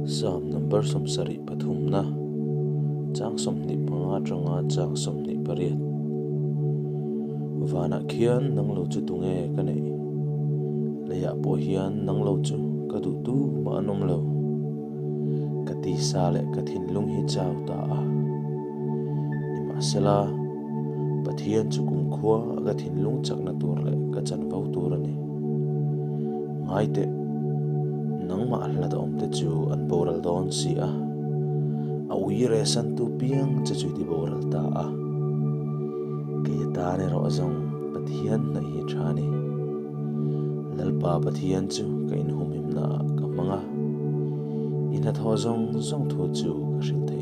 Psalm number 73 na, chang 25 atanga chang 28. Vanah khian nang lo chu tunge ka neih? Leiah pawh hian nang lo chu ka duh tu mah an awm lo. Ka tisa leh ka thinlung hi chau ta a. Nimahsela, Pathian chu kumkhua ka thinlung chakna tur leh ka chanvo tur a ni. Ngai teh, nangmah hlat a awmte chu an boral dawn si a, a ui resantu piang che chu i ti boral ta a. Kei atan erawh zawng Pathian hnaih hi tha a ni. Lalpa Pathian chu ka inhumhimnaah ka hmang a, i hnathawh zawng zawng thu chu ka hrilh thei.